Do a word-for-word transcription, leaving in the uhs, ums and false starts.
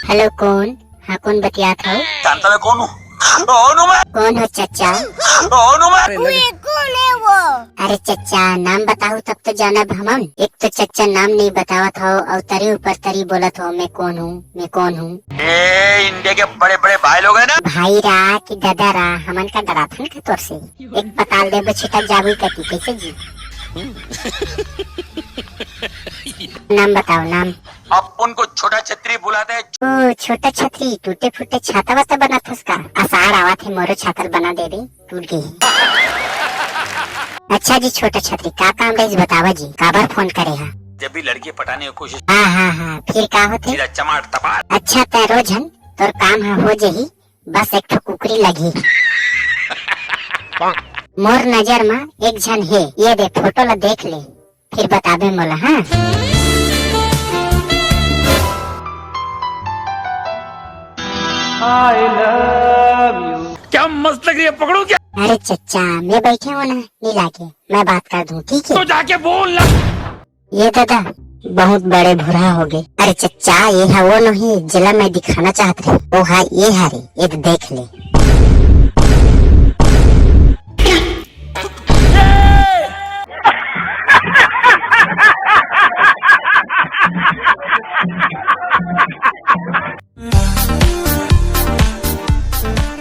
Hello, कौन? हाँ, कौन बतियात हो? जानता मैं कौन हूँ? कौन हूँ मैं? कौन हो चच्चा? कौन हूँ मैं? अरे चच्चा, नाम बताओ तब तो जानब हमन। एक तो चच्चा नाम नहीं बतावत हो और तरी ऊपर तरी बोलत हो, मैं कौन हूँ, मैं कौन हूँ। ए, इंडिया के बड़े बड़े भाई लोग हैं ना। भाई रा कि दादा रा, हमन का डराथन का तोर से? एक पताल देबो छिटक जाबू कती, कैसे जी? नाम बताओ, नाम। अपन को छोटा छतरी बुलाते हैं। ओ, छोटा छतरी, टूटे फूटे छाता वाता बनाथस का? असार आवत है, मोरो छाता ल बना देबे, टूट गई। अच्छा जी, छोटा छतरी, का काम रहिस बतावा जी, काबर फोन करे हा? जब भी लड़की पटाने की कोशिश। हाँ, हाँ, हाँ, फिर का होथे? सीधा चमाट तपाट। अच्छा, तै रो झन, तोर काम हा हो जही, बस एक ठो कुकरी लगही। मोर नजर मा एक झन हे, ये दे फोटो ला देख ले, फिर बताबे मोला, हाँ? क्या मस्त लग रही है, पकड़ो क्या? अरे चच्चा, मैं बैठे हूँ ना, नहीं लागे, मैं बात कर दूँ, ठीक है? तो जाके बोल ना। ये दादा, बहुत बड़े भुरहा हो गए। अरे चच्चा, ये है वो नहीं, जिला मैं दिखाना चाहत रहे। वो है, ये है रे, ये तो देख ले।